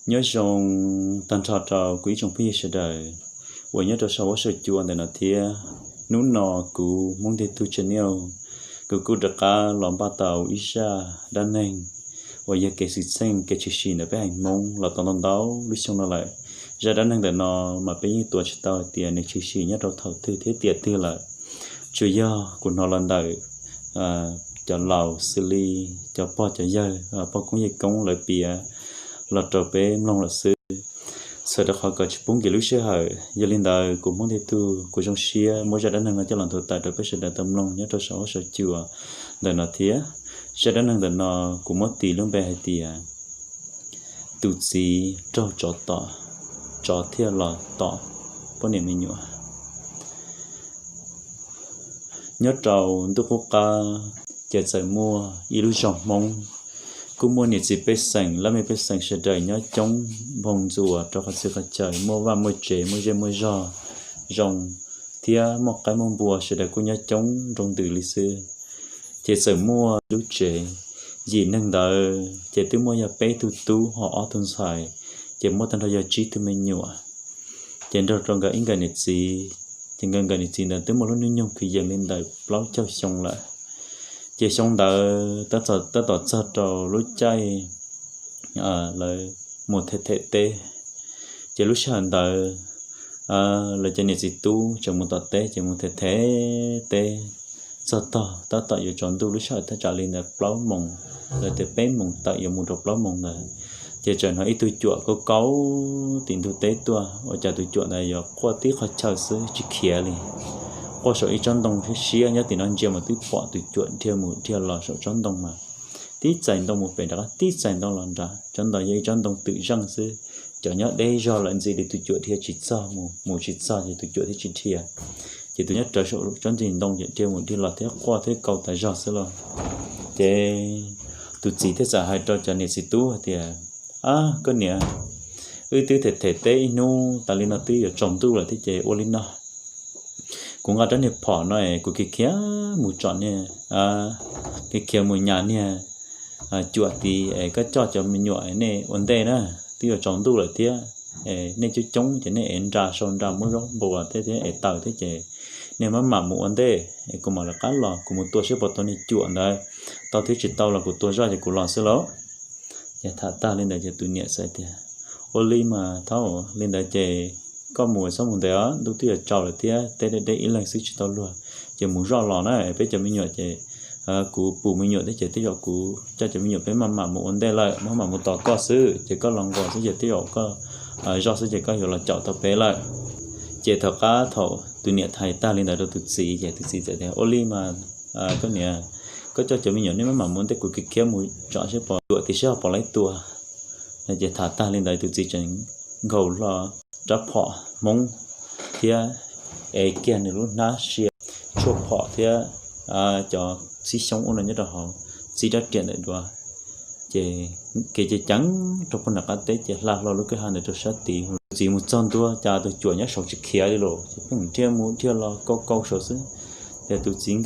Nyob zoo tag nrho rau kuv ib tsoom phooj ywg sawv daws uas nyob rau saum huab saum cua ntawm no thiab. Hnub no kuv Hmoob Ntiag Tug channel, kuv kuj rov qab los npaj tau ib zaj dab neeg uas yog kev xwm txheej kev tshwm sim ntawm peb haiv Hmoob los tau ntau ntau lub xyoo no lawm. Zaj dab neeg ntawm no mas peb yeej tuav tsis tau hais tias nws tshwm sim nyob rau thaum twg thiab tiam twg lawm. Tsuas yog kuv hnov los ntawm cov laus xws li cov pog cov yawg, pog koob yawg koob lawv piav los rau peb mloog lawm xwb. Txhawm rau qhov kom tsis pub nkim lub sij hawm, yog li ntawd kuv Hmoob Ntiag Tug kuv zoo siab muab zaj dab neeg no coj los nthuav tawm rau peb sawv daws tau mloog nyob rau saum huab saum cua ntawm no thiab. Zaj dab neeg ntawm no kuv muab tis lub npe hais tias tus txiv raug tsov tom, tsov thiaj los tom poj niam me nyuam. Nyob rau ntuj qub qab, ces txawm muaj ib lub zos Hmoob, kuj muaj niam txiv pej xeem laj mej pej xeem sawv daws nyob coob nphoo ntxuas rau qhov txhia qhov chaw, muaj vaj muaj tsev, muaj zej muaj zog zoo, thiab muaj qaib muaj npua sawv daws kuj nyob coob nroo ntws li xwb. Ces txawm muaj lub tsev, yim neeg ntawd ces twb muaj yog peb tug tub ho ob tug ntxhais, ces muaj tag nrho yog tsib tug me nyuam. Ces nrog rau nkawd ib nkawm niam txiv, ces nkawd nkawm niam txiv ntawd twb muaj lub hnub nyoog kwv yees li ntawm plaub caug xyoo lawm. Ces xyoo ntawd tab tom txog rau lub caij lawv mus them them teb. Ces lub sij hawm ntawd lawv cov niam txiv tub tseem mus tom teb, ces mus them them teb txog tog tab tom yuav tsaus ntuj, lub sij hawm thaj tsam li ntawd plaub moos, lawv tias peb moos tawm yuav mus rau plaub moos ntawd, ces tseem hnov ib tug cuam kaub kaub tim ntug teb tuaj, ua cas tus cuam ntawd yuav quaj tib qhov chaw xwb tsis khiav li. Quaj saum ib tsob ntoo siab siab nyob tim no ntsia mas twb pom tus cuam dhia mus dhia los saum tsob ntoo mas tib txais ntoo mus pem nram qab, tib txais ntoo los nram, tsob ntawd yog ib tsob ntoo twm zeej xwb. Cov nyob deb zog lawm ntxiv li tus cuam dhia tsis txog, mus mus tsis txog ces tus cuam thiaj tsis dhia. Ces tus nyob rawv saum tsob ntsis ntoo ces dhia mus dhia los thiab quaj thiab kaus tas zog xwb los. Ces tus txiv thiaj txawm hais rau cov niam txiv tub hais tias, Ab, koj niam, wb twb them them teb ib hnub tas li no twb yuav tsaus ntuj lawm thiab ces ua li no, kuv nqa rab niag phom no es kuv khiav khiav mus tsom niag, khiav khiav mus nyas niag cuam tid es koj coj cov me nyuam nej ua ntej na, twb yuav tsaus ntuj lawm thiab. Nej coob coob ces nej ev nra sau nra muab zaub npua tej thiab ev taws thiab ces nej maj mam mus ua ntej es kuv mam rov qab los kuv mus tua saib puas tau niag cuam ntawd, tau thiab tsis tau los kuv tua zoj ces kuv los xwb lauj. Ces tham tag li ntawd ces tus niam txawm tias, Ua li mas thaub, li ntawd ces koj mus txhob mus ntev os, ntuj twb yuav tsaus lawm thiab teb deb deb ib leeg xwb tsis tau luag, ces mus zoj los na, peb cov me nyuam ces kuv pum me nyuam thiab ces tej zaum kuv coj cov me nyuam peb maj mam mus ua ntej lawm, maj mam mus tos koj xwb ces koj los nquas xwb ces tej zaum koj zoj xwb ces koj yuav los caum tau peb lawm. Ces thaum qab thaum tus niam hais tag li ntawd rau tus txiv ces tus txiv txawm tias, Ua li mas koj niam, koj coj cov me nyuam nej maj mam mus ua ntej, kuv khiav khiav mus tsom saib puas cuam tim sab ho puas laib tua. Ces tham tag li ntawd tus txiv tseem nkaus hlo rab phom Hmoob thiab ev kiag nws lub hnab sia tshuaj phom thiab cov txib xyoob ub no nyob rau hauv, txib rab riam ntawm duav. Ces kev ceev ceev rau puag nram qab teb ces hla hlo lub kwj ha ntawd rau sab tid. Tus txiv mus txog ntua cas tus cuam nyob saud tsis khiav li los, ces pheej dhia mus dhia los kaus kaus saud xwb. Ces tus txiv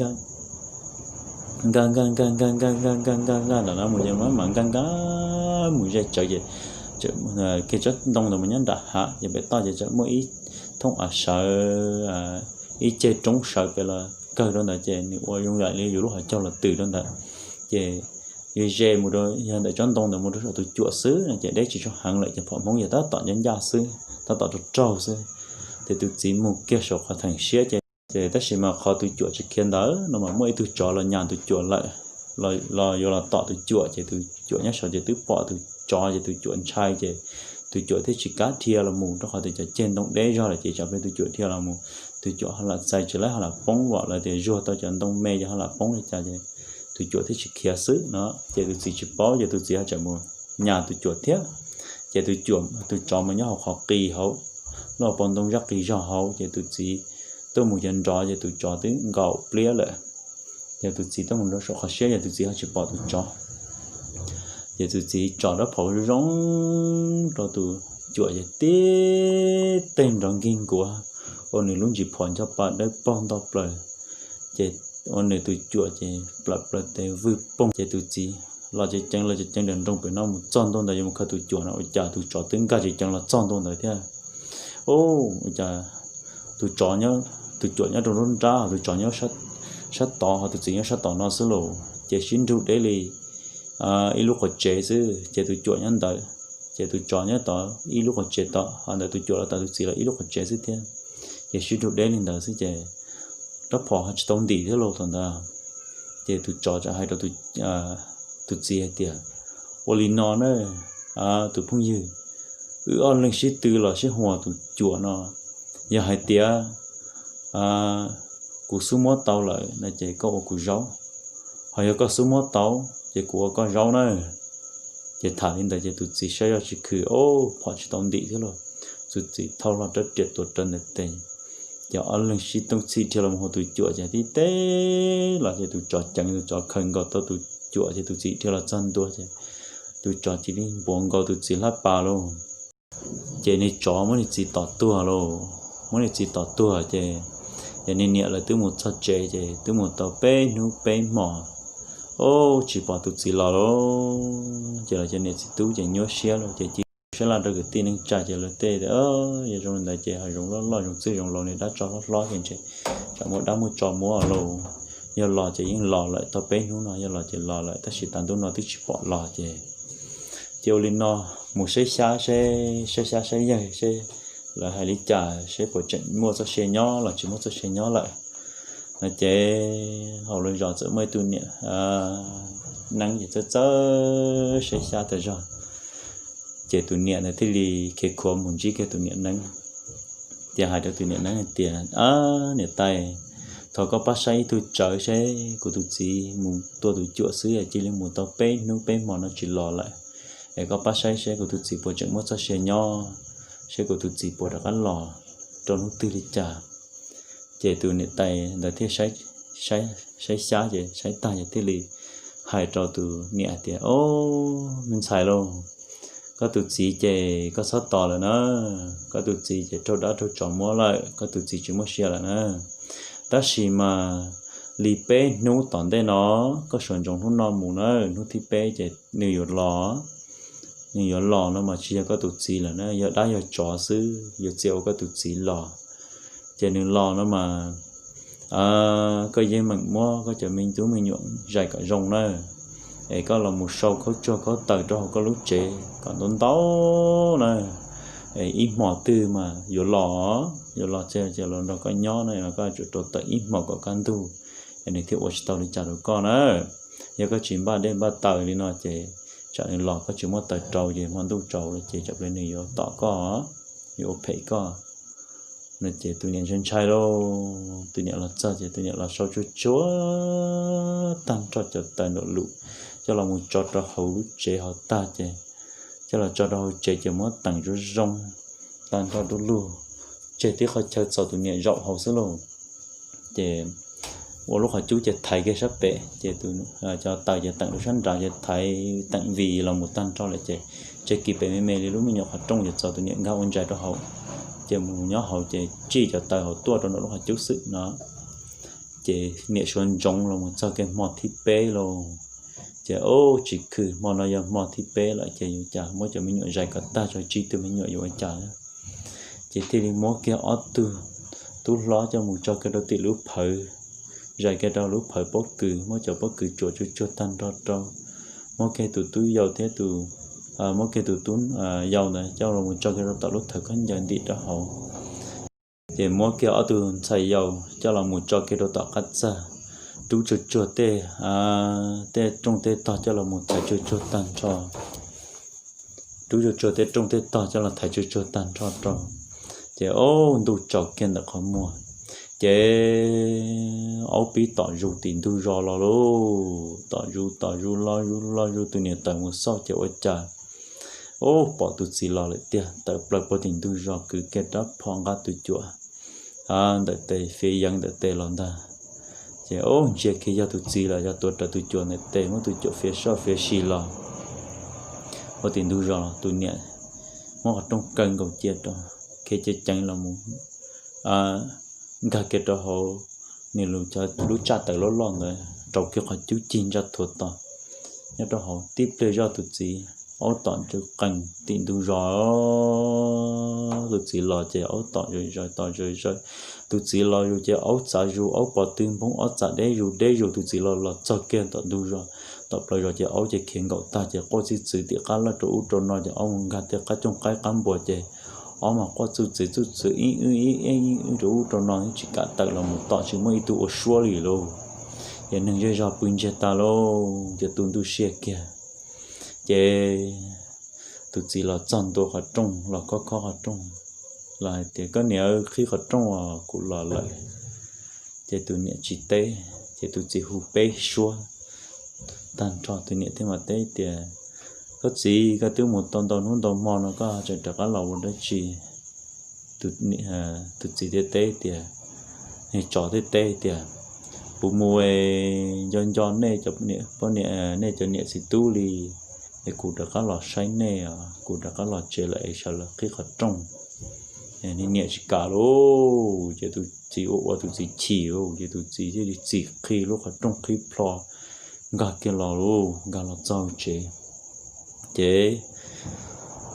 nkag nkag nkag nkag nkag nkag nkag nkag ntawm no mus ces maj mam nkag nkag mus ze tsawv ces, kiag tsob ntoo ntawd mus nyob nram hav ces pem toj ces tseem muaj ib thooj av sawv, ib ceg roob sawv pem los kawg rau ntawd ces nws ua zoo yam li yus lub hauv caug los tws rau ntawd. Ces yus ze mus rau yog ntawm tsob ntoo ntawd mus rau saum tus cuam xwb no ces deb tsis tshua heev lawm ces phom Hmoob yog tab tom ncaj ncaj xwb, tab tom raug raug xwb. Ces tus txiv mus kiag saum qhov theem siab ces, ces tab sis mas qhov tus cuam tsis khiav ntawd no mas muaj ib tug tsov los nyas tus cuam lawm, los yuav los tom tus cuam ces tus cuam nyob saud ces twb pom tus tsov ces tus cuam ntshai ces tus cuam thiaj tsis kam dhia los mus rau qhov tias cov ceg ntoo deb zog lawm ces tsam pliag tus cuam dhia los mus tus cuam ho lam txais tsis laib ho lam poob, vam lawv tias zuag tau cov ntoo me ces ho lam poob li cas ces tus cuam thiaj tsis khiav xwb no. Ces tus txiv tsis paub ces tus txiv ho tseem mus nyas tus cuam thiab. Ces tus cuam, tus tsov mas nyob hauv qhov qis hauv, lub hauv paus ntoo zaj qis zog hauv ces tus txiv tuaj mus cov nrov ces tus tsov twb nkaum pliab lawm. Ces tus txiv tuaj mus rau saum qhov siab ces tus txiv ho tsis pom tus tsov. Ces tus txiv tso rab phom zoo zoo rau tus cuam ces tib teg nrov nkig nkuav, ua nws lub ntsis phom ncho pa dawb paug nto plaws. Ces ua nws tus cuam ces plawm plaws tes vwg poog ces tus txiv los ceev ceev los ceev ceev nram nroog pem no mus txog ntua ntawd yuav mus khaws tus cuam no ua cas tus tsov twb nkag ceev ceev los txog ntua ntawd thiab. Ua cas tus tsov, tus cuam nyob rau nruab nrab, tus tsov nyob sab tod, ho tus txiv nyob sab tom no xwb lauj. Ces sib nrug deb li ib lub qhov tsev xwb, ces tus cuam nyob ntawd, ces tus tsov nyob tod ib lub qhov tsev tod, ho ntawd tus cuam los tom tus txiv los ib lub qhov tsev xwb thiab. Ces sib nrug deb li ntawd xwb ces rab phom ho tsis tau ntim thiab lauj thaum ntawd. Ces tus tsov txawm hais rau tus txiv hais tias, ua li no na, tus phooj ywg, wb ob leeg sib tw los sib huas tus cuam no, yog hais tias kuv xub muab tau lawm no ces koj ua kuv zaub, ho yog koj xub muab tau ces kuv ua koj zaub na. Ces tham li ntawd ces tus txiv saib zoj tsis khw, o, phom tsis tau ntim thiab lauj. Tus txiv thau hlo rab riam tuav rawv ntawm tes, ces ob leeg sib tooj txhij dhia los mus hauv tus cuam ces tib teb los ces tus tsov ceev, tus tsov khaws nkaus tau tus cuam ces tus txiv dhia los txog ntua ces tus tsov cia li npuav nkaus tus txiv hlab pas lauj. Ces niag tsov muab niag txiv tom tuag lauj, muab niag txiv tom tuag ces, ces niag niam lawv twb mus txog tsev ces twb mus tau peb hnub peb hmos, o, tsis pom tus txiv los lauj. Ces los ces niam txiv tub ces nyuaj siab lauj, ces cia li sab laj rau kwv tij neej tsa ces lawv tej tias, yog zoo li ntawd ces hav zoov loj loj, zoov txwj zoov laus, niag dab tsov hlob hlob ces ntshe tsam muaj dab muaj tsov muab lauj. Yog los ces yeej los lawm, tau peb hnub no yog los ces los lawm, tab sis tav ntuj no twb tsis pom los ces, ces ua li no, mus saib xyab seb, saib xyab saib yawg seb lawv hais li cas, seb puas tseem muaj txoj sia nyob los tsis muaj txoj sia nyob lawm no ces hauv lawv zos txawm muaj ib tug niam neeb ces txawj txawj saib xyab tas zog. Ces tus niam ntawd thiaj li khiav khuav mus ntsib kiag tus niam neeb, ces hais rau tus niam neeb hais tias, a, niam tais, thov koj pab saib ib tug tsawv seb kuv tus txiv mus tua tus cuam xwb cia li mus tau peb hnub peb hmo no tsis los lawm, es koj pab saib seb kuv tus txiv puas tseem muaj txoj sia nyob, seb kuv tus txiv puas rov qab los rau hnub twg li cas. Ces tus niam tais ntawd thiaj saib xyab ces saib tag ces thiaj li hais rau tus niam hais tias, o, me ntxhais lauj, koj tus txiv ces koj txhob tos lawm na, koj tus txiv ces raug dab raug tsov muab lawm, koj tus txiv tsis muaj sia lawm na. Tab sis mas li peb hnub tom ntej no, koj sawv ntsoov hnub no mus na, hnub thib peb ces nws yuav los. Nws yuav los no mas tsis yog koj tus txiv lawm na, yog dab yog tsov xwb yuav txia ua koj tus txiv los. Ces nws los no mas koj yeej meem muab koj cov me tub me nyuam zais kom zoo na, es koj los mus sau khaub tsuag khaub taws rau hauv koj lub tsev kom ntau ntau na. Ib hmos twg mas yuav los, yuav los txog ces los nrog koj nyob no, koj yuav tsum rau tawm ib hmos kom kaj ntug, es nws thiaj ua tsis tau li cas rau koj na. Yog koj tsis npaj dej npaj taws li no ces tsam nws los koj tsis muab taws rau ces hmo ntuj tsaus lawm ces tsam ple nws yuav tom koj, yuav ua phem koj no. Ces tus niam ntshai ntshai lauj, tus niam los txog ces tus niam los sau tsuag tsuag tag nrho cov taws nram lus coj los mus tso rau hauv lub tsev hauv tag ces coj los tso rau hauv tsev ces muab teem zoo zoo tag nrho du lug, tseg tib qhov chaw txaus tus niam zaum hauv xwb lauj. Ces ua lub qhov cub ces thaiv kiag sab pem, ces cov taws ces teem lub sab nrad ces thaiv teem vim los mus tag nrho lawm ces tseg kiag pem me me li lub me nyuam qhov rooj ces txaus tus niam nkag ua ntsais rau hauv. Ces mus nyob hauv ces tsij cov taws hauv tuaj rau nram lub qhov cub xwb no. Ces niam suav ntsoov los mus txog kiag hmo thib peb lauj. Ces ub tsis khw, hmo no yog hmo thib peb lawm ces yuav cas muab cov me nyuam zais kom tag tso, tsib tug me nyuam yuav ua cas. Ces thiaj li muab kiag ob tug tub hlob coj mus tso kiag rau tim lub phawv, zais kiag rau lub phawv pob kws, muab cov pob kws tsuam tsuag tsuag tag nrho rau, muab kiag tus tub yau thiab tus, muab kiag tus tub yau ntawd coj los mus tso kiag rau tom lub thawv khaub ncaws ntim rau hauv. Ces muab kiag ob tug ntxhais yau coj los mus tso kiag rau tom qab txag, rub tsuag tsuag tej, tej rooj tej tog coj los mus thaiv tsuag tsuag tag nrho. Rub tsuag tsuag tej rooj tej tog coj los thaiv tsuag tsuag tag nrho rau. Ces ub ntuj tsaus kiag ntawm qhov muag, ces aub pib tom zus tim ntug zos los lauj, tom zus tom zus los zus los zus, tus niam tawm mus xauj ces ua cas ub pom tus txiv los lawm tiag, tawm plaws puag tim ntug zos kwv kiag rab phom nqa tus cuam ntawm tes, fiav yeev ntawm tes los ntag. Ces ub ntsia kiag yog tus txiv lawm, yog tuav rawv tus cuam ntawm tes, muab tus cuam fiav soj fiav si los puag tim ntug zos los. Tus niam muab qhov rooj kaw nkaus cia rau, khiav ceev ceev los mus nkag kiag rau hauv nws lub tsaj taws loj loj ntawd, rau kiag qhov cub cig ntsaj thuav tos. nyob rau hauv. Tib pliag zoj tus txiv aub tom ntsaws qees tim ntug zos. Tus txiv los ces aub tom zawm zaws tom zawm zaws. Tus txiv los zus ces aub txav zus, aub pov tw npoob, aub txav deb zus deb zus. Tus txiv los los txog kiag tom ntug zos, tom plaws zos ces aub ces khiav nkaum tag ces quaj txij txwv tim qab laj rau ub rau no ces aub mus nkag tej qab cooj qaib qab npua ces aub mas quaj txuj txwv txuj txwv ib wb ib wb rau ub rau no tsis kam tawm los mus tom, tsis muaj ib tug ua suab li lauj. Ces neeg zej zog pw ntsiag tas lauj, ces tu ntu siab kiag. Ces tus txiv los txog ntua qhov rooj, los khob khob qhov rooj, los hais tias, Koj niam, qhib qhov rooj os, kuv los lawm. Ces tus niam tsis teb, ces tus txiv hu peb suab tag nrho, tus niam thiaj mam teb tias, Koj txiv, koj twb mus tau ntau hnub ntau hmo no, koj tseem rov qab los ua dab tsi? Tus txiv thiaj teb tias, tsov thiaj teb tias, Kuv mus nco nco nej, poj niam, nej cov niam txiv tub li, es kuv rov qab los saib nej, kuv rov qab los tsev lawm es sawv los qhib qhov rooj. Niam tsis kam lauj, ces tus txiv ua ua tus txiv chim lauj, ces tus txiv thiaj li txim qhib lub qhov rooj qhib plho, nkag kiag los lauj, nkag los txog tsev. Ces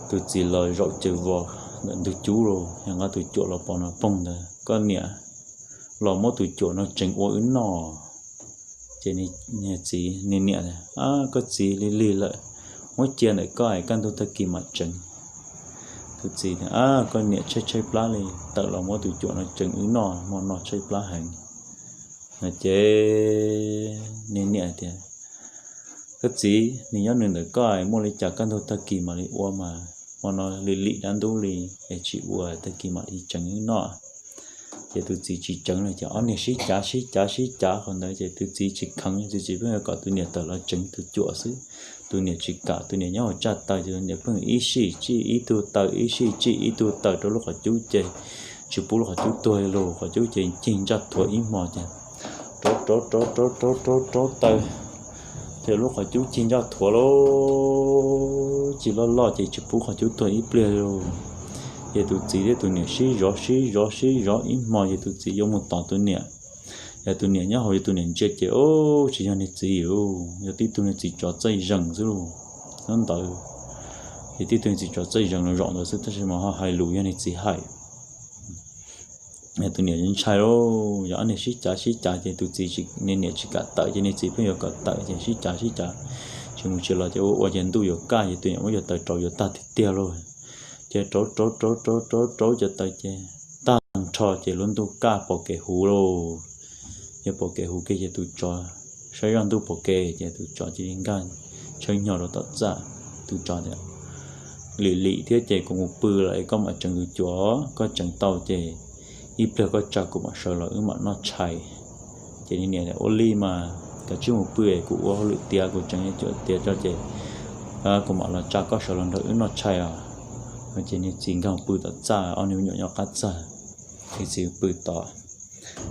tus txiv los zaum caws vos ntawm ntug cub lauj, yog nqa tus cuam los pov no poog ntawd, Koj niam, los muab tus cuam no tseev ua wb noj. Ces txiv, niam niam, Koj txiv, lig lig lawm, muab cia ntawm koj es kaj ntug tag kis mam tseev. Tus txiv, Koj niam, tshaib tshaib plab li, tawm los muab tus cuam no tseev wb noj, hmo no tshaib plab heev. Ces niam niam tias, Koj txiv, nws nyob nws ntawm koj, muaj li cas kaj ntug tag kis mam li ua mas, hmo no lig lim dab ntub li, es tsis ua, tag kis mam li tseev wb noj. Ces tus txiv tsis tseev lawm ces ob niag sib cav sib cav sib cav qhov ntawd ces tus txiv tsis kheev, tus txiv pheej yuav kom tus niam tawm los tseev tus cuam xwb. Tus niam tsis kam, tus niam nyob hauv tsa taw ces tus niam pheej ib sij tsij ib tug taw, ib sij tsij ib tug taw rau lub qhov cub ces tsis pub lub qhov cub tuag li lauj. Qhov cub ces cig ntsaj thuav ib hmo ces rauv rauv rauv rauv rauv rauv rauv taw, ces lub qhov cub cig ntsaj thuav lauj, cig loj loj ces tsis pub qhov cub tuag ib pliag li lauj. Ces tus txiv thiab tus niam sib zov sib zov sib zov ib hmo ces tus txiv yuav mus tom tus niam. Yog tus niam nyob hauv, yog tus niam ntsia ces, Ub, tsis yog niag txiv, yog tib tug niag txiv tsov txaij zees xwb lauj. Nyob ntawd, yog tib tug niag txiv tsov txaij zees los zaum ntawd xwb, tab sis mas ho hais lus yog niag txiv hais. Tus niam ntshai lauj, yog ob niag sib cav sib cav ces tus txiv, niag niam tsis kam tawm ces niag txiv pheej yuav kom tawm ces sib cav sib cav, tsis mus tsis los ces ua ua ces ntuj yuav kaj ces tus niam muab cov taw rauv yuav tag tiag tiag lauj. Ces rauv rauv rauv rauv rauv rauv cov taw ces tag nrho ces lub ntuj kaj pom kev huv lauj. Yog pom kev huv kiag ces tus tsov, saib zoj ntuj pom kev ces tus tsov cia li nkag tshawb hnyo rau tom txaj. Tus tsov tias, Lim lim thiab ces kuv mus pw lawm, koj mam tseev tus cuam, koj tseev tau ces ib pliag koj tsa kuv mam sawv los wb mam noj tshais. Ces niag niam, Ua li mas kav tsij mus pw es kuv ua hauj lwm tiav, kuv tseev cuam tiav tso ces kuv mam los tsa koj sawv los nrog wb noj tshais os. Ces niag txiv nkag pw tom txaj, ob niag me nyuam nyob qab txaj, niag txiv pw tod.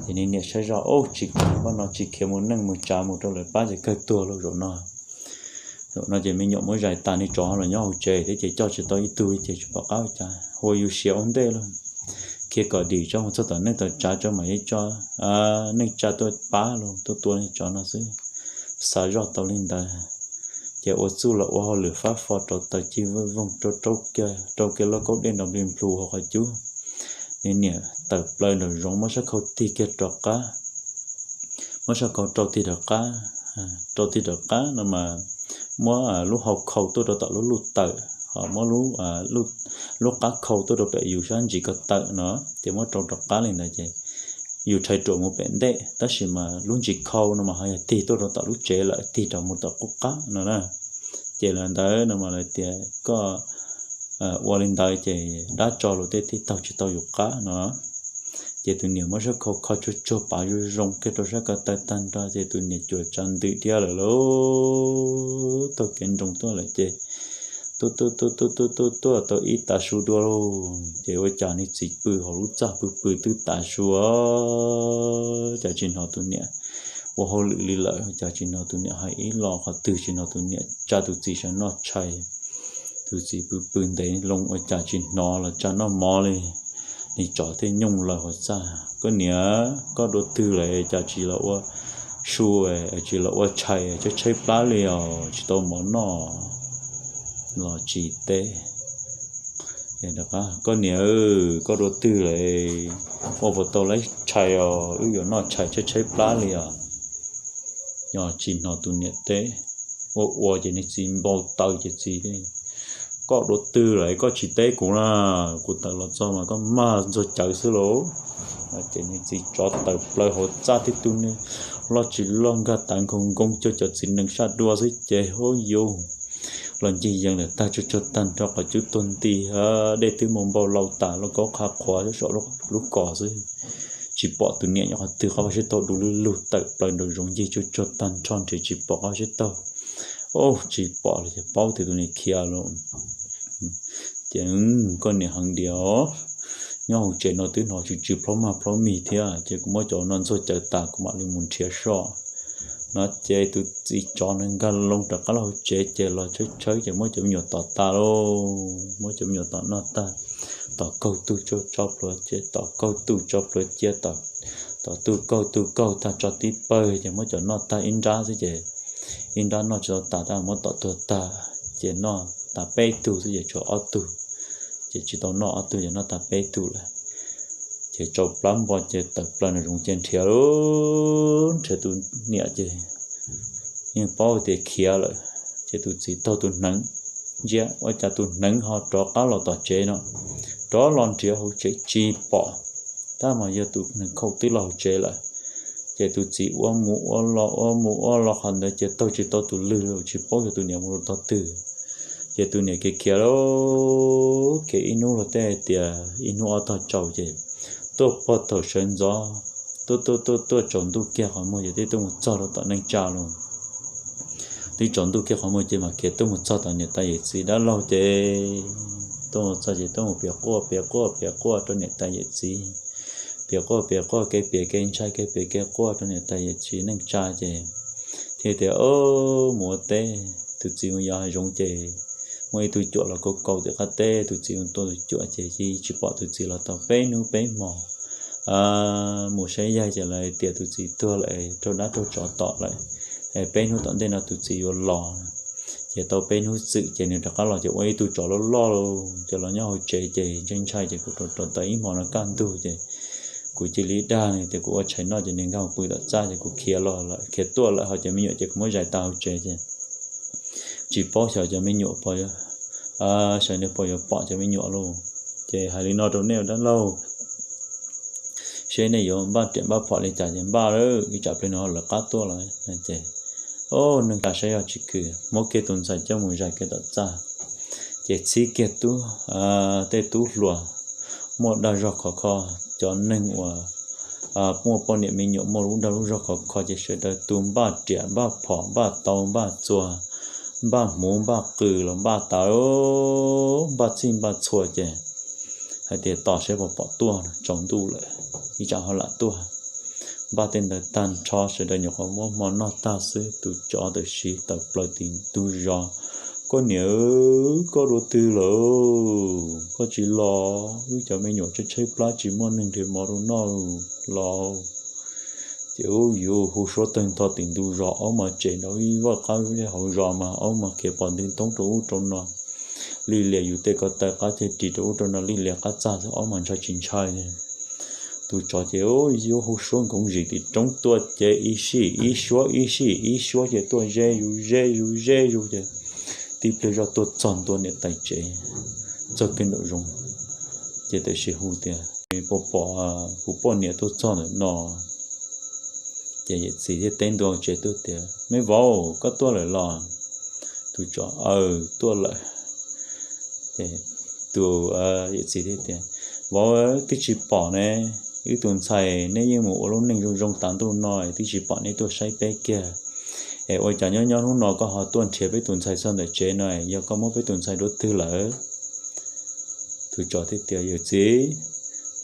Ces niag niam saib zoj, Ub, tsis kam, pab no tsis khiav mus neej mus tsav mus rau lawv pab ces kawg tuag lauj zaum no. Zaum no ces me nyuam muab zais tas, niag tsov ho los nyob hauv tsev thiab ces coj tsis tau ib tug ces tsis pom qab ua cas, ua yus siav ua ntej lauj. Khiav kom dim tso mus txog tom neej tom tsav tso mam li tso neej tsa tuaj pab los tuaj tua niag tsov no xwb. Xav zoj tau li ntawd, ces ua txuj los ua hauj lwm fab fo rauv taws cig vwj voog rau, rau kiag lauj kaub dej nrov nplig nplhus hauv qhov cub. Niag niam tawm plaws nraum zoov muab sab khau tig kiag rov qab, muab sab khau rau tig rov qab, rau tig rov qab no mas muab lub hau khau tuaj rau tom lub luj tawm, ho muab lub qab khau tuaj rau pem yus sab ntsis ko tawm no, ces muab rau rov qab li ntawd ces yus rhais ruam mus pem ntej, tab sis mas lub ntsis khau no mas ho yog tig tuaj rau tom lub tsev lawm, tig rov mus tom qub qab no na. Ces lawv ntawd no mas lawv tias koj ua li ntawd ces dab tso los tej thiaj taug tsis tau yus qab no. Ces tus niam muab sab khau kho tsuag tsuag pav zoo zoo kiag rau sab ko taw tag nrho ces tus niam cuam tsav ntws dhia lawm lauj, taug kev nroos tuaj lawm ces tuaj tuaj tuaj tuaj tuaj tuaj tuaj tau ib tav su dua lauj. Ces ua cas niag txiv pw hauv lub txaj pw pw twb tav su, cas tsis hnov tus niam ua hauj lwm li lawm, cas tsis hnov tus niam hais ib lo qhov twg, tsis hnov tus niam tsa tus txiv sawv noj tshais. Tus txiv pw pw ntev loo ua cas tsis hnov los tsa noj mov li. Niag tsov thiaj nyooj laws hauv txaj, Koj niam, koj dua twg lawm cas tsis los ua su, tsis los ua tshais tshaib tshaib plab li os, tsis tau mov noj los tsis teb. Koj niam, koj dua twg lawm? Ua puas tau lawv tshais os, wb yuav noj tshais tshaib tshaib plab li os. Yog tsis hnov tus niam teb, ua ua ces niag txiv npau taws ces txiv, koj dua twg lawm koj tsis teb kuv na? Kuv tawm los txog mas koj mag ntxuag cawv xwb lauj. Ces niag txiv tsov tawm plaws hauv txaj tib tug niag loj tsis loj nkag tav nkaus nkoos cuag cov txiv nees sab dua xwb ces hub yus los ncig yees lawm tag tsuag tsuag tag nrho qhov cub tuag nti, dej twb mus npau lau tas lauj, kaub qha qhuav saum lub kos xwb. Tsis pom tus niam nyob qhov twg, qhov vaj sib taug du lug lug tawm plaws nraum zoov ncig tsuag tsuag tag nrho nrhiav tsis pom qhov vaj sib taug. Ub, tsis pom li ces paub tias tus niam khiav lawm. Ces koj niam heev diam os, nyob hauv tsev no twb hnov tsw tsw plaub mag plaub mig thiab, ces kuv muab cov no ntxuag cawv tas kuv mam li mus nrhiav soj no. Ces tus txiv tsov no nkag loo rov qab los hauv tsev ces los tshawb tshawb ces muab cov me nyuam tom tas lauj, muab cov me nyuam tom noj tag, tom kaug tug tso plhuav cia, tom kaug tug tso plhuav cia, tom tug kaug tug kaug tag tso tib pawg ces muab cov noj tag ib nrab xwb ces ib nrab noj tsis tau tas tab muab tom tuag tag ces noj tas peb tug xwb ces tshuav ob tug, ces tsis tau noj ob tug ces noj tas peb tug lawm. Ces tsau plab npo ces tawm plaws nraum zoov ces nrhiav, nrhiav tus niam ces yeej paub tias khiav lawm. Ces tus txiv taug tus hneev, ntsia ua cas tus hneev ho rov qab los tom tsev no, rov los nrhiav hauv tsev tsis pom, tab mas yog tus hneev khaum twb los hauv tsev lawm. Ces tus txiv ua mus ua los ua mus ua los qhov ntawd ces taug tsis tau tus lwg li, tsis paub yog tus niam mus rau tog twg. Ces tus niam khiav khiav lawm, khiav ib hnub los tej hais tias ib hnub ob tog tsaus ces tuaj pog thaum sawv ntxov, tuaj tuaj tuaj tuaj tsaus ntuj kiag qhov muag ces twb tuaj mus txog rau tom neej tsa lawm. Twb tsaus ntuj kiag qhov muag ces mas khiav tuaj mus txog tom niam tais yawm txiv dab laug ces tuaj mus txog ces tuaj mus piav quaj piav quaj piav quaj rau niam tais yawm txiv. Piav quaj piav quaj kev piav kev ntshai kev piav kev quaj rau niam tais yawm txiv neej tsa ces thiaj tias, Mus ua teb, tus txiv mus yos hav zoov ces muaj ib tug cuam los kaus kaus tim qab teb, tus txiv mus tua tus cuam ces tsis pom tus txiv los tau peb hnub peb hmo. Mus saib yaig ces lawv tias tus txiv tuag lawm, raug dab raug tsov tom lawm, peb hnub tom ntej no tus txiv yuav los. Ces tau peb hnub txwm ces nws rov qab los ces ua ib tug tsov loj loj ces los nyob hauv tsev ces ntshai ntshai ces kuv rau rau tau ib hmo no kaj ntug ces kuv cia li dag nws tias kuv ua tshais noj ces nws nkag mus pw tom txaj ces kuv khiav los lawm, khiav tuaj lawm ho cov me nyuam ces kuv muab zais tas hauv tsev ces tsis paub xyov cov me nyuam puas, xyov nws puas yuav pom cov me nyuam lauj. Ces hais li no rau nej dab laug, seb nej yuav npaj riam npaj phom li cas ces npaj lawm, ib tsam pliag nws ho lawv qab tuaj lawm ces, o, neeg tas saib yog tsis khwv, muab kiag tus ntxhais coj mus zais kiag tom txaj. Ces txhib kiag tub, tej tub hluas muaj dag zog khov kho, cov neeg uas muaj poj niam me nyuam muaj lub dag lub zog khov kho ces sawv daws tus npaj riam npaj phom npaj tau npaj txuas, npaj hmuv npaj qws los npaj tas, npaj txhij npaj txhua ces hais tias tos saib puas pom tuaj, tsaus ntuj lawm ib tsam ho lam tuaj. Npaj tej ntawd tag nrho sawv daws nyuam qhuav muab hmo noj tag xwb tus tsov tawm siv tawm plaws tim ntug zos. Koj niam, koj dua twg lawm? Koj tsis los, wb cov me nyuam tshaib tshaib plab tsis muaj neeg nrhiav mov rau noj los. Ces ub yuv hu suab tawg ntho tim ntug zos, aub mas tsev nrau ib vaj qab zej hauv zos mas aub mas khiav pom ntwg ntoob rau ub rau no, lij lias yus tej ko taw qab ceg ris rau ub rau no lij lias qab txag xwb, aub mas ntshai tsis ntshai. Tus tsov ces yuav hu suab nkoov zis tim roob tuaj ces ib sij ib suab ib sij ib suab ces tuaj ze zus ze zus ze zus ces tib pliag zoj tuaj txog ntua niam tais tsev, txog kiag nraum zoov ces tam sim hu tias, Puas pom kuv poj niam tuaj txog ntawm no? Ces yawm txiv thiaj teb ntua tsev tuaj tias, Me vauv, koj tuaj lawm los? Tus tsov, Aws, tuaj lawm. Ces tus yawm txiv thiaj tias, Vauv, twb tsis pom ne, wb tus ntxhais neb yeej mus ua lub neej zoo zoo tas ntuj no twb tsis pom neb tuaj saib peb kiag. Es ua cas nyob nyob hnub no koj ho tuaj nrhiav peb tus ntxhais txog ntawm tsev no, yog koj muab peb tus ntxhais dua twg lawm? Tus tsov thiaj tias, Yawm txiv,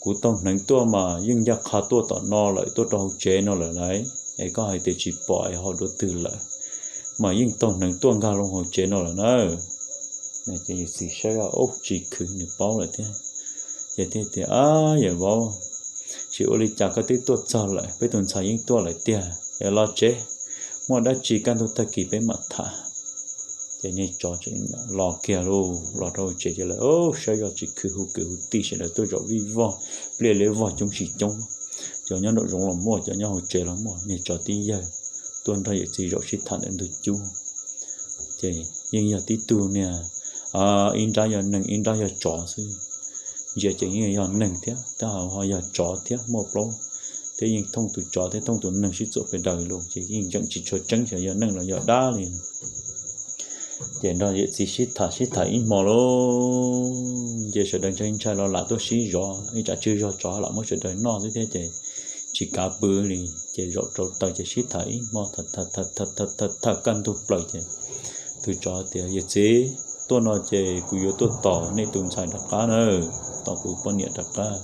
kuv taug hneev tuaj mas yeej ncaj qha tuaj tom no lawm, tuaj rau hauv tsev no lawm lauj. Es koj hais tias tsis pom es ho dua twg lawm, mas yeej taug hneev tuaj nkag loo hauv tsev no lawm na. Ces yawm txiv saib ub tsis khwv, nws paub lawm thiab. Ces thiaj tias, Ab, yawm vauv, Tsis ua li cas, koj twb tuaj txog lawm, peb tus ntxhais yeej tuaj lawm tiag, es los tsev, muaj dab tsi kaj ntug tag kis peb mam tham. Ces niag tsov los kiag lauj, los rau hauv tsev ces lawv saib zoj tsis khwv, hu kwv hu tij sawv daws tuaj zaum vij vog, pliaj liab vog coob tsis coob. Cov nyob nraum zoov los muaj, cov nyob hauv tsev los muaj, niag tsov tib yawg tuaj nrog yawm txiv zaum sib tham ntawm ntug cub. Ces yeej yog tib tug niag, ib nrab yog neeg ib nrab yog tsov xwb. Ntsia ces yeej yog neeg thiab, tab ho yog tsov thiab, muaj plaub thiab, yeej thooj tus tsov thiab thooj tus neeg sib txuam pes daws lauj, ces yeej tseem tsis tshua tseeb xyov yog neeg los yog dab li. Ces nrog yawm txiv sib tham sib tham ib hmo lauj, ces sawv daws ntshai ntshai los lam tuaj sib zov, ib tsam tswg zog tsov lam muab sawv daws noj xwb thiab ces tsis kav pw li. Ces zaum rau taws ces sib tham ib hmo, tham kaj ntug plaws ces tus tsov tias, Yawm txiv, tuaj no ces kuv yuav tuaj tos nej tus ntxhais rov qab na, tos kuv poj niam rov qab.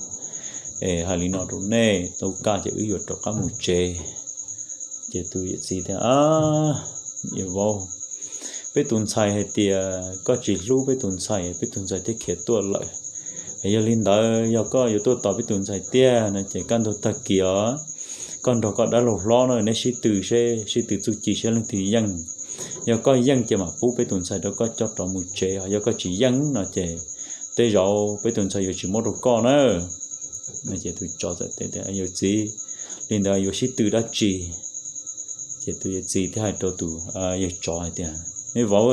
Es hais li no rau nej, tau kaj ces wb yuav rov qab mus tsev. Ces tus yawm txiv tias, Yawm vauv, peb tus ntxhais hais tias koj tsis hlub peb tus ntxhais, peb tus ntxhais thiaj khiav tuaj lawm. Yog li ntawd yog koj yuav tuaj tos peb tus ntxhais tiag no ces kaj ntug tag kis os, koj nrog koj dab laug hlob no neb sib tw seb, sib tw txuj ci seb leej twg yeej. Yog koj yeej ces mam pub peb tus ntxhais rau koj coj rov mus tsev, ho yog koj tsis yeej no ces tej zaum peb tus ntxhais yuav tsis muab rau koj na. No ces tus tsov txawm teb tias, Yawm txiv, li ntawd yuav sib tw dab tsi? Ces tus yawm txiv thiaj hais rau tus yawg tsov hais tias, Me vauv,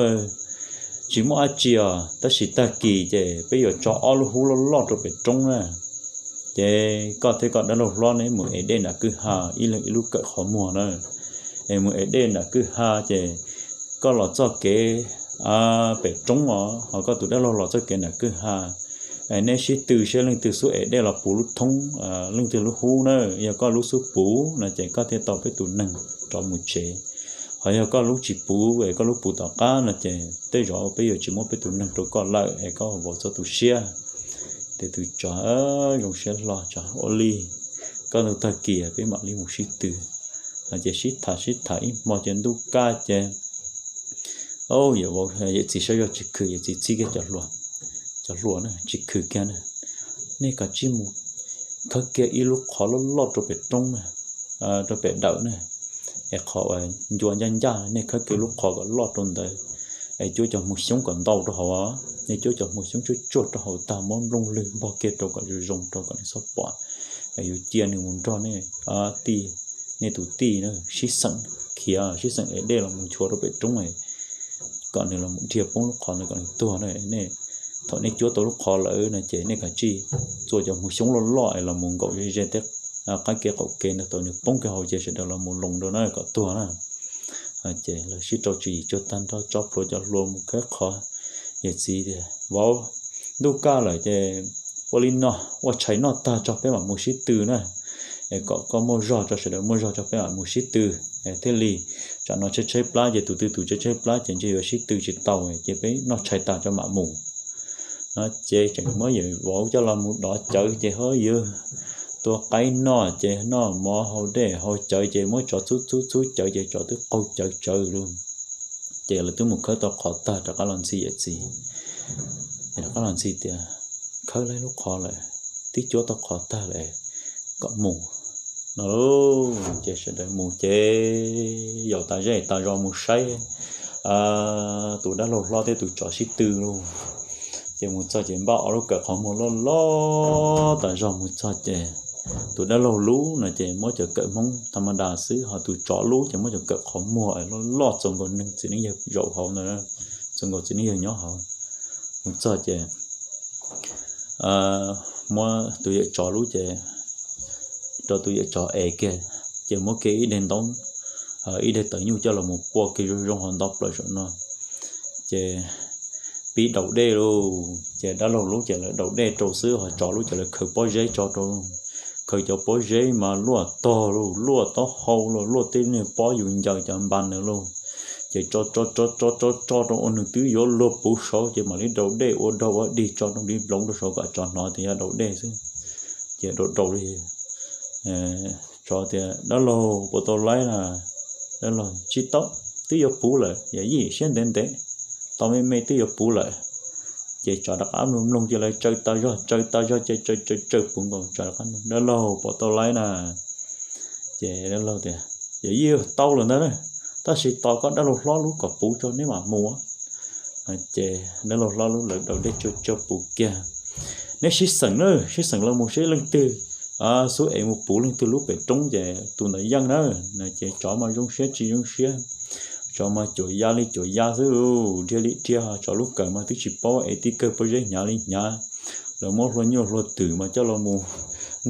tsis muaj dab tsi os, tab sis tag kis ces peb yuav tso ob lub hub loj loj rau pem roob na. Ces koj thiab koj dab laug hlob neb mus ev dej nram kwj ha, ib leeg ib lub kawm qhov muag na. Es mus ev dej nram kwj ha ces koj los txoj kev pem roob os, ho koj tus dab laug los txoj kev nram kwj ha. Es neb sib tw seb leej twg xub ev dej los puv lub thoob, leej twg lub hub na. Yog koj lub xub puv no ces koj thiaj tau peb tus neeg rov mus tsev. Ho yog koj lub tsis puv es koj lub puv tom qab no ces tej zaum peb yuav tsis muab peb tus neeg rau koj lawm es koj vauv txhob tu siab. Ces tus tsov zoo siab hlo, Tsov, ua li, kaj ntug tag kis peb mam li mus sib tw. No ces sib tham sib tham ib hmo ces ntuj kaj ces yawm txiv saib zoj tsis khwv, yawm txiv txib kiag cov hluas, Cov hluas na, tsis khwv kiag na, nej kav tsij mus khawb kiag ib lub qhov loj loj rau pem roob na, rau pem dawm na, es qhov uas ncua ncaj ncaj, nej khawb kiag lub qhov kom loj rau ntawd, es cuab cov hmuv xyoob kom ntau rau hauv, nej cuab cov hmuv xyoob tsuag tsuag rau hauv tag, muab nplooj lwg npog kiag rau kom zoo zoo rau kom nws txhob pom, es yuav cia nws mus nrog nej tij, nej tus tij na sib xeem khiav, sib xeem ev dej los mus nchuav rau pem roob, kom nws los mus dhia poob lub qhov ntawd kom nws tuag na. Nej, thaum nej cuab tau lub qhov lawm no ces nej kav tsij txua cov hmuv xyoob loj loj es los mus nkaum ze ze tej qab kev qaum kev ntawd tau nws poob kiag hauv ces sawv daws los mus loos rau na kom tuag na. Ces lawv sib rau tswv yim tsuag tag nrho, tso plhuav cov hluas mus khawb qhov. Yawm txiv tias, Vauv, ntuj kaj lawm ces ua li no, ua tshais noj tag tso peb mam mus sib tw na, es kom koj muaj zog tso sawv daws muaj zog tso peb mam mus sib tw, es thiaj li tsam no tshaib tshaib plab ces tus twg tus tshaib tshaib plab ces ntshe yuav sib tw tsis tau, ces peb noj tshais tas tso mam mus. No ces tseem muab yawm vauv coj los mus dov cawv ces ho yawg tua qaib noj ces noj mov haus dej haus cawv ces muab tsov txhub txhub txhub cawv ces tsov twb qaug cawv tsawv lawm. Ces lawv twb mus khawb tau qhov tag rov qab los ntxhi yawm txiv. Ces rov qab los ntxhi tias, Khawb laib lub qhov lawm, twb cuab tau qhov tag lawm, kom mus. No ces sawv daws mus ces yaum tas zej tas zos mus saib tus dab laug hlob thiab tus tsov sib tw lauj. Ces mus txog ces npaj ob lub kawm qhov muag loj loj tas zog mus txog ces tus dab laug lub no ces muab cov kawm Hmoob tha ma das xwb, ho tus tsov lub ces muab cov kawm qhov muag loj loj txaus nkaus neeg txiv neej yawg zaum hauv ntawd, txaus nkaus txiv neej yawg nyob hauv. Mus txog ces muab tus yawm tsov lub ces rau tus yawm tsov ev kiag, ces muab kiag ib daim ntaub, ib daim tawv nyuj coj los mus pua kiag zoo zoo hauv ntau plaws saum no. Ces pib daus dej lauj, ces dab laug lub ces lawv daus dej rau xwb, ho tsov lub ces lawv khaws pob zeb tso rau, khaws cov pob zeb mas luaj tog lauj, luaj taub hau lauj, luaj tej niag pob yus ncaws cov npas ntawd lauj. Ces tso tso tso tso tso tso rau ua nws twb yuav luag puv saud ces mam li daus dej ua dog ua dig tso rau npib nploov rau saud kom tsov hnov tias yog daus dej xwb. Ces daus daus li, tsov tias, Dab laug puas tau laib na? Dab laug, Tsis tau, twb yuav puv lawm, yam yij siab ntev ntev, tau me me twb yuav puv lawm. Ces tsov rov qab mloog mloog ces lawv tsaws tas zog tsaws tas zog ces tsaws tsaws tsaws puv nkaus tsov rov qab mloog, dab laug puas tau laib na? Ces dab laug tias, yog yeej tau lawm ntag na, tab sis tos koj dab laug hlob lub kom puv tso neb mam mus. Ces dab laug hlob lub lawv daus dej tsuag tsuag puv kiag. Neb sib xeem na, sib xeem los mus seb leej twg xub ev mus puv leej twg lub pem roob ces tus ntawd yeej na. Ces tsov mas zoo siab tsis zoo siab, tsov mas cuam ya li cuam ya xwb, dhia li dhia, tsov lub kawm mas twb tsis paub ev tib kawg pob zeb hnyav li hnyav. Lawv muab hlua nyuaj hlua twm mas coj los mus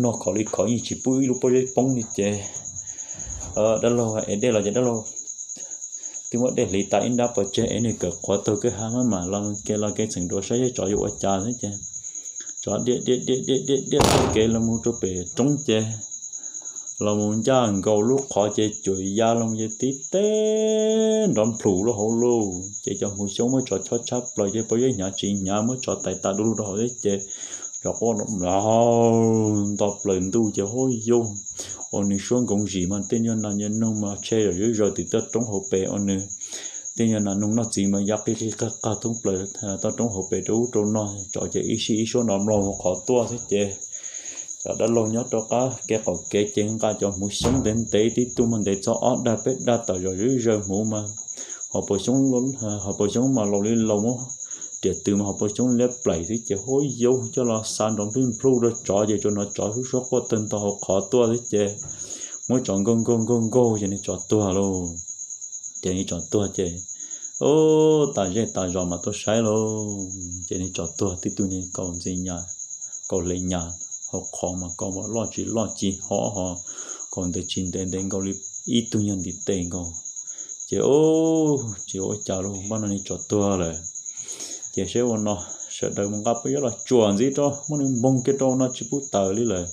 noj khov li khov yeej tsis pub ib lub pob zeb poob li ces dab laug ev dej los ces dab laug twb muab dej hliv tas ib nrab pov tseg es nws kawm qhuav taug kwj ha mab mam los kev los kev txheem dua saib seb tsov yuav ua cas xwb ces tsov diaj diaj diaj diaj diaj diaj taug kev los mus rau pem roob ces los mus ncaj nkaus lub qhov ces cuam ya los ces tib teg nrov nplhum lub hauv lauj. Ces cov hmuv xyoob muab tsov chob tshab plaws ces pob zeb hnyav tsis hnyav muab tsov tais tas du lug rau hauv thiab ces tsov quaj nto plaws ntuj ces huab yug, ua nws suab nkoov zim mas tej nyuag nas nyuag noog mas tshe zom zuj zus twb toj roob hauv pes ua nws tej nyuag nas noog noj txiv mas ya qig qig qag qag thoob plaws toj roob hauv pes rau ub rau no, tsov ces ib sij ib suab no mloog hauv qhov tuaj xwb ces cov dab laug nyob rau qab kev qaum kev ces nqa cov hmuv xyoob ntev ntev tib tug mas ntev txog ob dag peb dag tawm zom zuj zus hmuv mas hauv paus xyoob mas laus li laus muab riam tws mas hauv paus xyoob liab plaim xwb ces huab yug coj los xa nrov nplij nplhuj rau tsov ces tsuas hnov tsov suab suab quaj tawg nto hauv qhov tuaj xwb ces muab tsov nkaug nkaug nkaug nkaug ces nws tsov tuag lauj. Ces nws tsov tuag ces ub tas zej tas zos mas tuaj saib lauj ces nws tsov tuag tib tug niag kaus ntxi nyas, kaus hle nyas, hauv qhov mas kaus mas loj tsis loj ci hov ho kaus ntev tsis ntev ntev nkaus li ib tug nyuag ntiv tes nkaus. Ces ub tsis ua cas lauj, npaj no nws tsov tuag lawm. Ces saib ua no, sawv daws mus nqa pob zeb los tsuam ntxiv rau muab nws npoog kiag rau no tsis pub tawm li lawm.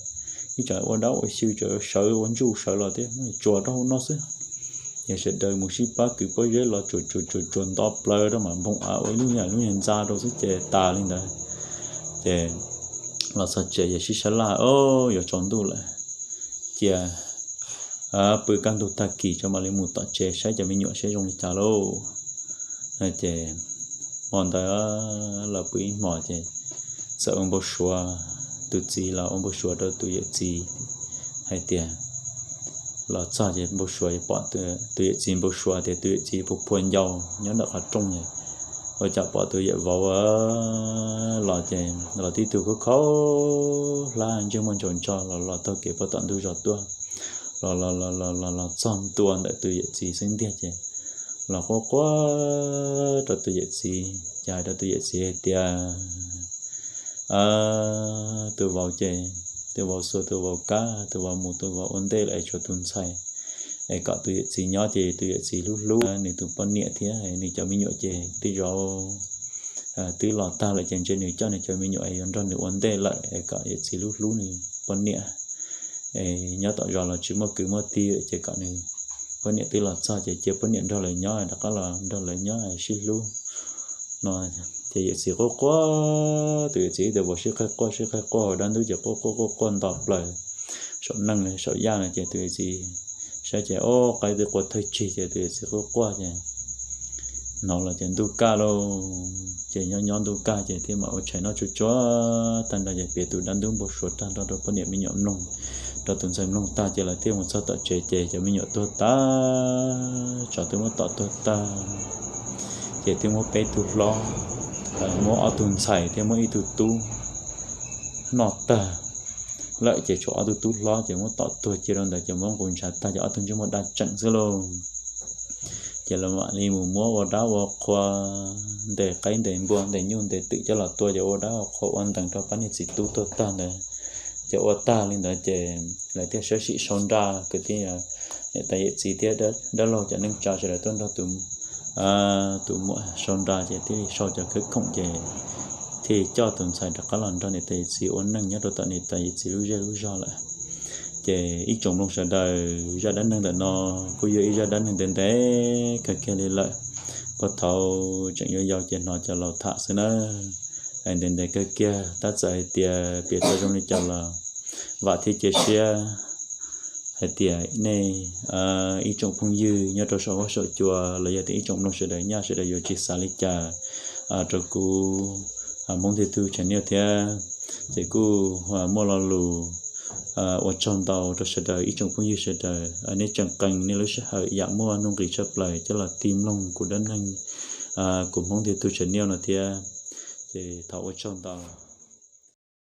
Ib tsam ua dab ua xyw tsam sawv ua ntsuj sawv los thiab muab nws tsuam rau hauv no xwb. Ces sawv daws mus sib pab kwv pob zeb los tsuam tsuam tsuam tsuam nto plaws rau mam npoog av ua lub nyuag lub nyuag ntxa rau xwb ces tas li ntawd. Ces los txog tsev ces sib sab laj, o, yuav tsaus ntuj lawm, cia pw kaj ntug tag kis tso mam li mus tom tsev saib cov me nyuam seb zoo li cas lauj. Ces hmo ntawd los pw ib hmos ces txawm ua npau suav, tus txiv los ua npau suav rau tus yawm txiv hais tias, los txog ces npau suav pom tus yawm txiv npau suav tias tus yawm txiv puas phua ncau nyob ntawm qhov rooj es ua cas pom tus yawm vauv los ces los tib tug khaub khaub hlab ntsej muag ntsaus ntso los los taug kev puag tom ntug zos tuaj, los los los los los los txog ntua ntawm tus yawm txiv xub ntiag ces los quaj quaj rau tus yawm txiv ces hais rau tus yawm txiv hais tias tus vauv ces, tus vauv xuas tus vauv kab, tus vauv mus tus vauv ua ntej lawm es tshuav tus ntxhais, es kom tus yawm txiv nyob ces tus yawm txiv hlub hlub nws tus poj niam thiab nws cov me nyuam ces tej zaum twb los tag lawm ces ntshe nws coj nws cov me nyuam es yuav nrog nws ua ntej lawm es kom yawm txiv hlub hlub nws poj niam. Es nyob tom zos los tsis muaj kwv muaj tij ces kom nws poj niam twb los txog ces cia poj niam nrog lawv nyob rov qab los nrog lawv nyob sib hlub no. Ces yawm txiv quaj quaj, tus yawm txiv ib tug vauv sib qhaij quaj sib qhaij quaj hauv dab ntub ces quaj quaj quaj quaj nto plaws saum neej saum yaj no ces tus yawm txiv saib ces o, qaib twb qua thawj tsig ces tus yawm txiv quaj quaj ces hnov los ces ntuj kaj lauj. Ces nyob nyob ntuj kaj ces thiaj mam ua tshais noj tsuag tsuag tag nrho ces piav tus dab ntub npau suav tag nrho rau poj niam me nyuam mloog, rau tus ntxhais mloog tag ces lawv thiaj mus txog tom tsev ces cov me nyuam tuag tag, tsov twb muab tom tuag tag, ces twb muab peb tug hlob, muab ob tug ntxhais thiab muab ib tug tub noj tag lawm ces tshuav ob tug tub hlob ces muab tom tuag cia rau ntawd ces muab nqus ntshav tag ces ob tug ntsej muag daj tseem xwb lauj. Ces lawv mam li mus muab ua dab ua qhua, ntes qaib ntes npua ntes nyuj ntes twm coj los tua ces ua dab ua qhua ua ntees rau pab niag txiv tub tuag tag ntawd. Ces ua tag li ntawd ces lawv thiaj sawv tsees sau nra kwv tij, niam tais yawm txiv thiab dab laug cov neej tsa sawv daws tuaj nrog tus muam sau nra ces thiaj li sau cov khawb khoom ces thiaj li coj tus ntxhais rov qab los nrog niam tais yawm txiv ua neej nyob rau tom niam tais yawm txiv lub zej lub zog lawm. Ces ib tsoom mloog sawv daws, zaj dab neeg ntawm no kuj yog ib zaj dab neeg ntev ntev kawg kiag li lawm. Puag thaum tseem yau yau ces hnov cov laus tham xwb nawb. Ntev ntev kawg kiag tab txawm hais tias piav tau zoo li cas los vam thiab cia siab hais tias nej ib tsoom phooj ywg nyob rau saum huab saum cua los yog tias ib tsoom mloog sawv daws nyaj sawv daws yuav tsis xav li cas rau kuv Hmoob Ntiag Tug channel thiab. Ces kuj muaj lo lus ua tsaug ntau rau sawv daws ib tsoom phooj ywg sawv daws, nej tseem qee nej lub sij hawm yam muaj nuj nqis tshaj plaws coj los tig mloog kuv dab neeg, kuv Hmoob Ntiag Tug channel no thiab. Ces thov ua tsaug ntau.